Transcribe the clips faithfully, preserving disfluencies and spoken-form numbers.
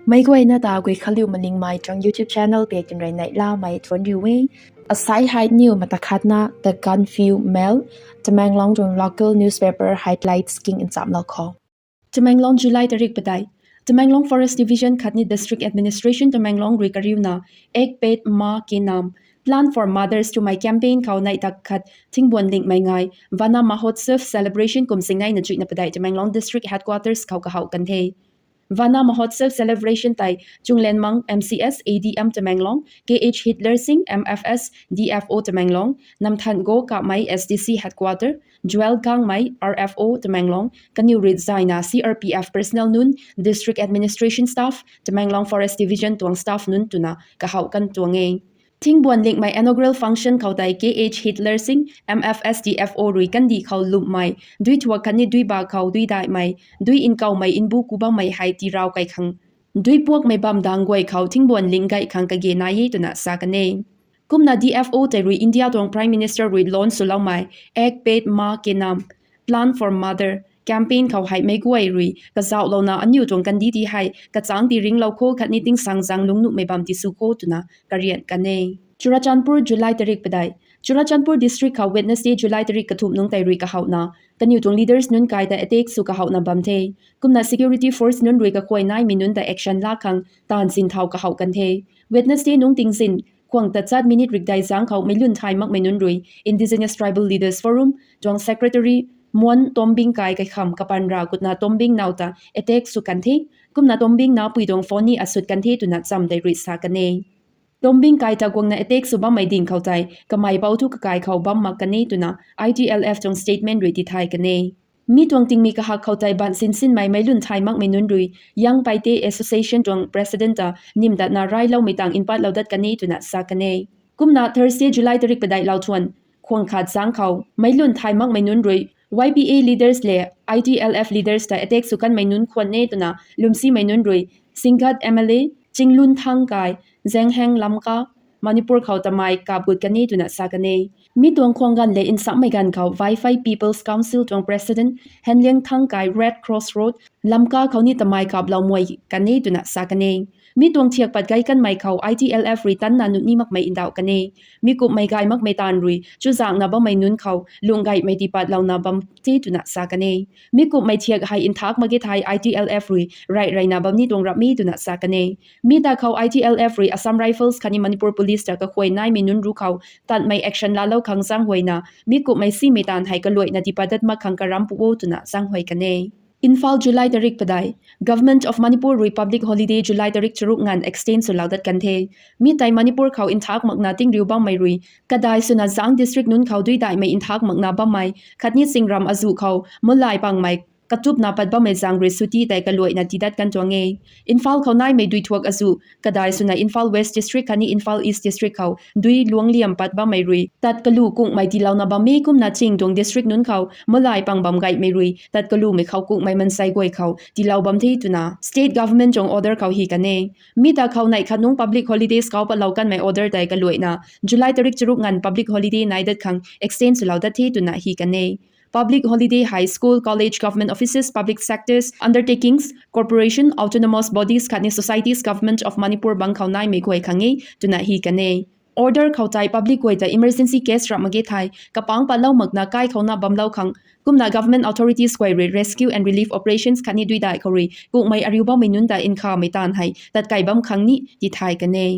Meic guayna ta Guikhanliu Malingmei tuang YouTube channel pei tinrui neihlamei thuanc riu e. Asai hei niw mata khatna The Gaanphiu Mail, Tamenglong tuang local newspaper highlights king nchamlou khou. Tamenglong, July tarik padeih. Tamenglong Forest Division khatni District Administration Tamenglong rui kariuna Ek Ped Maa Ke Naam, Plan for Mothers twmei campaign khou neih tak khat thingbuan lingmei ngai Vana Mahotsav celebration kum singneina chuihna padeih Tamenglong District Headquarters khou kahouh kan the. Vana Mahotsav celebration tei Chunglenmang M C S, A D M Tamenglong, K H Hitler Singh, M F S, D F O Tamenglong, Namthango Kamei, S D C Headquarter, Joel Gangmei, R F O Tamenglong, kaniw rui zaina C R P F personnel nunc, District Administration staff, Tamenglong Forest Division tuang staff nunc twna kahouh kan tuang e. Thingbuan lingmei inaugural function khou tei K H Hitler Singh, M F S D F O rui kandih khou lwmmei, dui thuak khatni dui ba khou dui daihmei, dui nkoumei nbu ku bammei hei tirau kai khang, dui puakmei bam dang guay khou thingbuan ling gay khang kage nai e twna sa kan e. Kumna D F O tei rui India tuang Prime Minister rui launch swloumei Ek Ped Maa Ke Naam, Plan for Mother campaign khou hei meic guay rui kazauhlouna aniu tuang kandih ti hei kachangc ti ringlou kho khatni tingsang zang lungnuhmei bam ti sw kho twna karian kan e. Churachandpur, July tarik padeih. Churachandpur District khou Wednesday, July tarik kathumh nungc tei rui kahouhna kaniw tuang leaders nunc kai ta attack sw kahouhna bam the. Kumna security force nunc rui kakhuay naimei nunc ta action laa khang taanv sinthau kahouh kan the. Wednesday nungc tingzin khwang tachat minute rikdai zang khou meic lun thay makmei nunc rui Indigenous Tribal Leaders Forum tuang secretary Muan Tombing kai kaikham kapanra kutna Tombing now ta attack sw kan the. Kumna Tombing napui tuang phone ni asut kan the twna cham tei rui sa kan e. Tombing kai ta guangna attack sw bammei ding khou tei kamei pou thu kakai khou bam mak kan e twna I T L F tuang statement rui tithay kan e. Mi tuang tingmei kahak khou tei ban sinsinmei meic lun thay makmei nunc rui Young Paite Association tuang president ta nim tatna railoumei tang mpatlou dat kan e twna sa kan e. Kumna Thursday, July tarik padeih lou thuan khwang khat zang khou meic lun thay makmei nunc rui Y P A leaders le I T L F leaders ta attack sw kanmei nunc khwan e twna lwmsimei nunc rui Singngat M L A Chinglunthang kai Zhangheng Lamka Manipur khou tamei kap gut kan e twna sa kan e. Mi tuang khwang ganv le nsammei ganv khou Vaiphei People's Council tuang president Henliangthang kai Red Cross Road Lamka khou ni tamei kaplou muai kan e twna sa kan e. Mi tuang thiak pat gay kanmei khou I T L F rui tanna nuh ni makmei ndauh kan e. Mi kumhmei gay makmei taanv rui chuzaenghna bammei nunc khou lungh gaymei tiipatlouna bam the twna sa kan e. Mi kumhmei thiak hei nthak mak ge thei I T L F rui reih reina bam ni tuang rap e twna sa kan e. Mi ta khou I T L F rui Assam Rifles khatni Manipur Police ta kakhuay naimei nunc ru khou tatmei action laalou khang zaenghuayna mi kumhmei simei taanv hei kaluaina tiipat dat mak khang karam pu o twna zaenghuay kan e. Imphal, July tarik padeih. Government of Manipur rui public holiday July tarik charuk nganv extend swlou dat kan the. Mi tei Manipur khou nthak makna tingriu bammei rui kadai swna zang district nunc khou dui daihmei nthak makna bammei khatni chingram azuh khou mulai pangmei katupna pat bammei zaeng rui chutti tei kaluaina tii dat kan tuang e. Imphal khou naimei dui thuak azuh kadai swna Imphal West District khatni Imphal East District khou dui luangliam pat bammei rui tat kalu kungmei tiilouna bam e. Kumna ching tuang district nunc khou mulai pang bam gaymei rui tat kalumei khou kungmei mansei guay khou tiilou bam the twna state government tuang order khou hi kan e. Mi ta khou neih khat nungc public holidays khou patlou kanmei order tei kaluaina July tarik charuk nganv public holiday nai dat khang extend swlou dat the twna hi kan e. Public holiday hei school, college, government offices, public sectors, undertakings, corporation, autonomous bodies khatni societies Government of Manipur bang khou naimei guay khang e twna hi kan e. Order khou tei public guay ta emergency case rap mak ge thei kapangc patlou makna kai khouna bamlou khang kumna government authorities guay rui rescue and relief operations khatni dui daih khou rui kungmei ariu bammei nunc ta nkhamei taanv hei tatkai bam khang ni tithay kan e.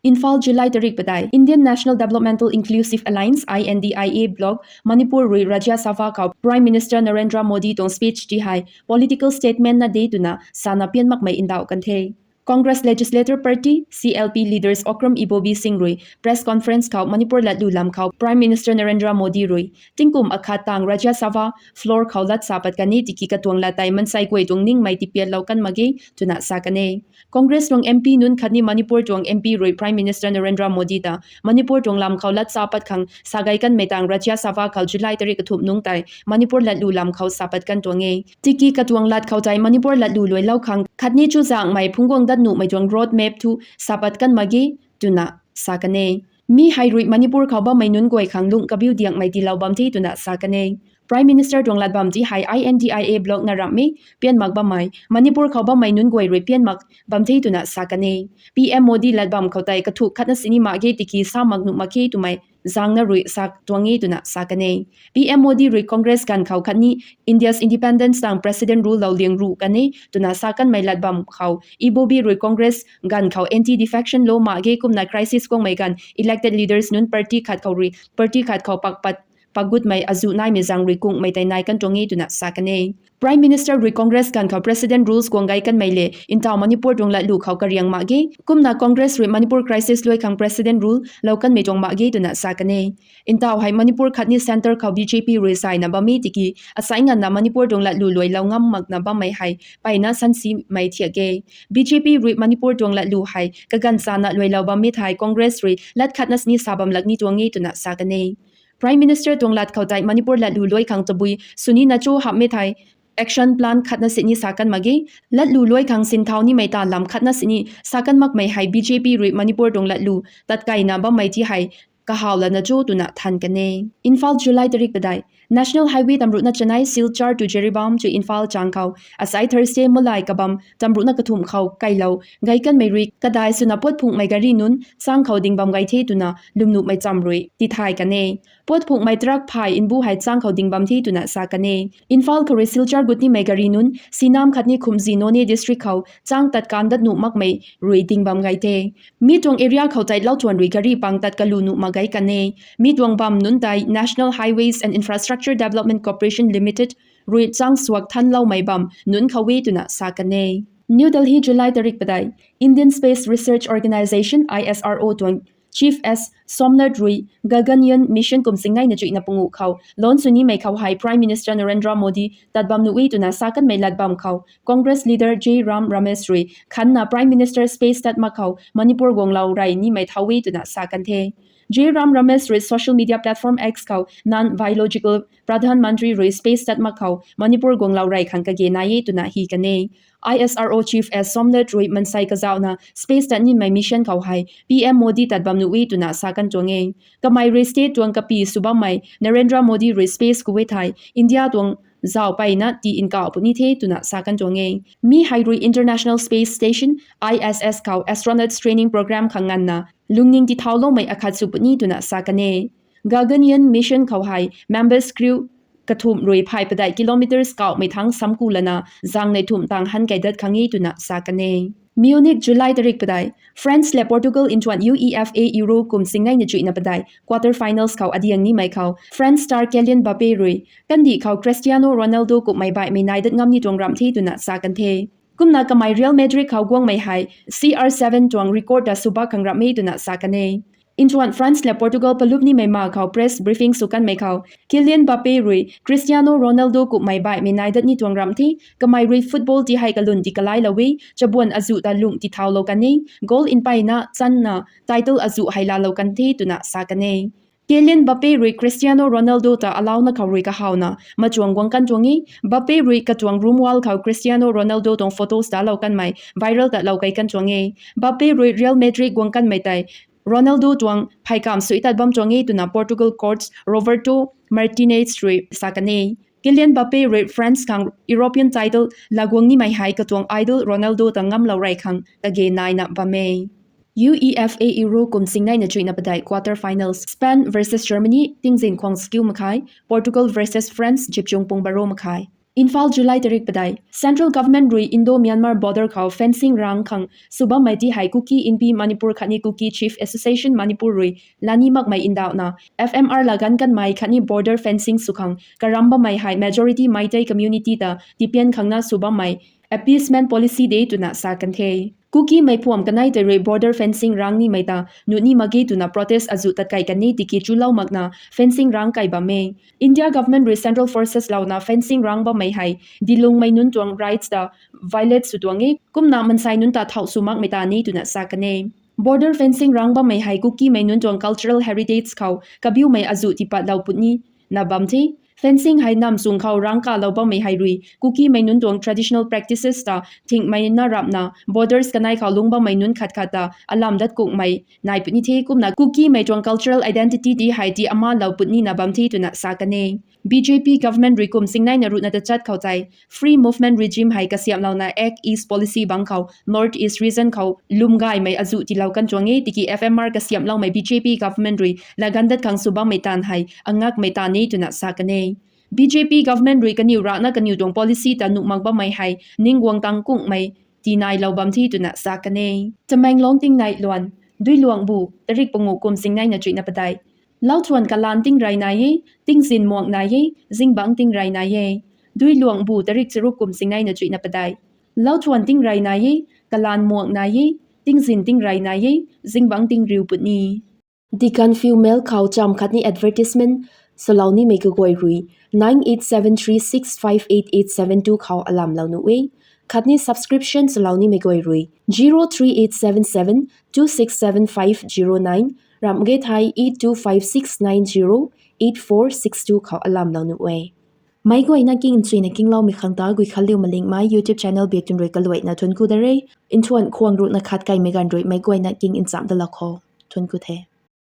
Imphal, July tarik padeih. Indian National Developmental Inclusive Alliance, I N D I A bloc Manipur rui Rajya Sabha khou Prime Minister Narendra Modi tuang speech ti hei political statement na de twna sana pian makmei ndauh kan the. Congress Legislator Party, C L P leaders Okram Ibobi Singh rui press conference khou Manipur latlu lam khou Prime Minister Narendra Modi rui tingkum akhat tang Rajya Sabha floor khou lat sa pat kan e, tiki katuang lat tei mansei guay tuang ningmei tiipiatlou kan mak ge twna sa kan e. Congress tuang M P nunc khatni Manipur tuang M P rui Prime Minister Narendra Modi ta Manipur tuang lam khou lat sa pat khang sa gay kanmei tang Rajya Sabha khou July tarik kathumh nungc tei Manipur latlu lam khou sa pat kan tuang e. Tiki katuang lat khou tei Manipur latlu luailou khang khatni chuzaenghmei phungc guang dat nuhmei tuang road map thu sa pat kan mak ge twna sa kan e. Mi hei rui Manipur khou bammei nunc guay khang lungh kabiu diangmei tiilou bam the twna sa kan e. Prime Minister tuang lat bam ti hei I N D I A block na ramhmei pian mak bammei Manipur khou bammei nunc guay rui pian mak bam the twna sa kan e. P M Modi lat bam khou tei kathuk khatna sini mak ge tiki sa mak nuh mak khe twmei zangna rui sa tuang e twna sa kan e. P M Modi rui Congress ganv khou khatni India's independence tang President rule lou liang ruh kan e twna sa kanmei lat bam khou Ibobi rui Congress ganv khou anti-defection law mak ge kumna crisis guangmei ganv elected leaders nunc party khat khou rui party khat khou pakpat pakgutmei azuh naimei zang rui kungmei tei nai kan tuang e twna sa kan e. Prime Minister rui Congress ganv khou President rules guang gay kanmei le ntaw Manipur tuang latlu khou kariang mak ge. Kumna Congress rui Manipur crisis luai khang President rule lou kanmei tuang mak ge twna sa kan e. Ntaw hei Manipur khatni centre khou B J P rui saina bam e tiki asai nganvna Manipur tuang latlu luailou ngam makna bammei hei mpeyna sansimei thiak e. B J P rui Manipur tuang latlu hei kaganv chana luailou bam e thei Congress rui lat khatna sini sa bam lak ni tuang e twna sa kan e. Prime Minister tuang lat khou tei Manipur latlu luai khang tabui swnina cho hamhmei thei action plan khatna sini sa kan mak ge. Latlu luai khang sinthau nimei ta lam khatna sini sa kan makmei hei B J P rui Manipur tuang latlu tatkaina bammei ti hei kahaw lana cho twna than kan e. Imphal, July tarik padeih. National Highway tamruhna chanei Silchar to Jiribam to Imphal chang khou asai Thursday mulai kabam tamruhna kathumh khou kailou gay kanmei rui kadai swna puat phunghmei gari nunc chang khou ding bam gay the twna lwmnuhmei cham rui tithay kan e. Puat phunghmei truck phay mbu hei chang khou ding bam the twna sa kan e. Imphal khou rui Silchar gut nimei gari nunc Sinam khatni Khumji, Noney district khou chang tat kan dat nuh makmei rui ding bam gay the. Mi tuang area khou tei lau thuan rui gari pang tat kalu nuh mak gay kan e. Mi tuang bam nunc tei National Highways and Infrastructure Development Corporation Limited rui chang suak thanloumei bam nunc khou e twna sa kan e. New Delhi, July tarik padeih. Indian Space Research Organisation, I S R O tuang Chief S Somnath rui Gaganyaan Mission kum singneina chuihna panguh khou launch sw nimei khou hei Prime Minister Narendra Modi tat bam nuh e twna sa kanmei lat bam khou Congress leader Jairam Ramesh rui khanna Prime Minister space tat mak khou Manipur guanglou rey nimei thau e twna sa kan the. Jairam Ramesh rui social media platform X khou non-biological Pradhan Mantri rui space tat mak khou Manipur guanglou rey khang kage nai e twna hi kan e. I S R O Chief S Somnath rui mansei kazauhna space tat nimei mission khou hei P M Modi tat bam nuh e twna sa kan tuang e. Kamei rui state tuang kapi sw bammei Narendra Modi rui space khou e thei India tuang zauh mpeyna tii nkauh puni the twna sa kan tuang e. Mi hei rui International Space Station, I S S khou astronauts training program khang nganvna lungning tithauloumei akhat sw puni twna sa kan e. Gaganyaan Mission khou hei members crew kathumh rui phay padeih kilometres kauhmei thangc samku lana zangnei thumh tang han kei dat khang e twna sa kan e. Munich, July tarik padeih. France le Portugal nthuan U E F A Euro kum singneina chuihna padeih quarter finals khou adiang nimei khou France star Kylian Mbappe rui kandih khou Cristiano Ronaldo kummei baihmei nai dat ngam ni tuang ramh the twna sa kan the. Kumna kamei Real Madrid khou guangmei hei C R seven tuang record ta sw bak khang ramh e twna sa kan e. Nthuan France le Portugal palup nimei ma khou press briefing sw kanmei khou Kylian Mbappe rui Cristiano Ronaldo kummei baihmei nai dat ni tuang ramh the. Kamei rui football ti hei kalun ti kalailou e, chabuan azuh ta lungh tithaulou kan e, goal mpeyna channa title azuh hei laalou kan the twna sa kan e. Kylian Mbappe rui Cristiano Ronaldo ta alauna khou rui kahawna machuang guang kan tuang e. Mbappe rui katuang room wall khou Cristiano Ronaldo tuang photos talou kanmei viral talou kei kan tuang e. Mbappe rui Real Madrid guang kanmei tei Ronaldo tuang pheykamv sui tat bam tuang e twna Portugal coach Roberto Martinez rui sa kan e. Kylian Mbappe rui France khang European title laa guang nimei hei katuang idol Ronaldo ta ngamlou rey khang kage naina bam e. U E F A Euro kum singneina chuihna padeih quarter finals, Spain versus Germany tingzin khwang skiu makhai, Portugal versus France zipchung pung baro makhai. Imphal, July tarik padeih. Central Government rui Indo-Myanmar border khou fencing rang khang sw bammei ti hei Kuki Inpi Manipur khatni Kuki Chief Association Manipur rui lani makmei ndauhna F M R laa ganv kanmei khatni border fencing sw khang karam bammei hei majority Meitei community ta tipian khangna sw bammei appeasement policy de twna sa kan the. Kukimei phuam kanei tei rui border fencing rang nimei ta nuh ni mak ge twna protest azuh tat kai kan e tiki chulou makna fencing rang kai bam e. India government rui central forces louna fencing rang bammei hei dilungmei nunc tuang rights ta violate sw tuang e, kumna mansei nunc ta thauh sw makmei ta ni twna sa kan e. Border fencing rang bammei hei Kukimei nunc tuang cultural heritage khou kabiumei azuh tipatlou puni na bam the. Fencing hei nam chung khou rangc kalou bammei hei rui Kukimei nunc tuang traditional practices ta thingmei na rapna borders kanei khou lungc bammei nunc khat khat ta alam dat kungmei nai puni the. Kumna Kukimei tuang cultural identity ti hei ti amalou puni na bam the twna sa kan e. B J P government rui kum singneina ruhna tachat khou tei free movement regime hei kasiamhlouna Act East policy bangc khou North East region khou lwm gaymei azuh tiilou kan tuang e. Tiki F M R kasiamhloumei B J P government rui laganv dat khang sw bammei taanv hei angakmei taanv e twna sa kan e. B J P government rui kaniw rana kaniw tuang policy ta nuh mak bammei hei ningguang tang kungmei tinailou bam the twna sa kan e. Tamenglong tingnei luan, Duiluangbu tarik pangu kum singneina chuihna padeih. Lauthuan kalan tingrey nai e, tingzin muang nai e, zingbangc tingrey nai e. Duiluangbu tarik charuk kum singneina chuihna padeih. Lauthuan tingrey nai e, kalan muang nai e, tingzin tingrey nai e, zingbangc tingriu puni. Deacon Female khou cham khatni advertisement swlou nimei kaguay rui nine eight seven three six five eight eight seven two khou alamlou nuh e. Khatni subscription swlou nimei guay rui zero three eight seven seven two six seven five zero nine, ramh ge thei eight two five six nine zero eight four six two khou alamlou nuh e. Meic guayna king nchuina kingloumei khang ta Guikhanliu Malingmei YouTube channel biak tun rui kaluaina thuanc ku da re. Nthuan khwang ruhna khat kaimei ganv rui meic guayna king nchamh dalou khou thuanc ku the.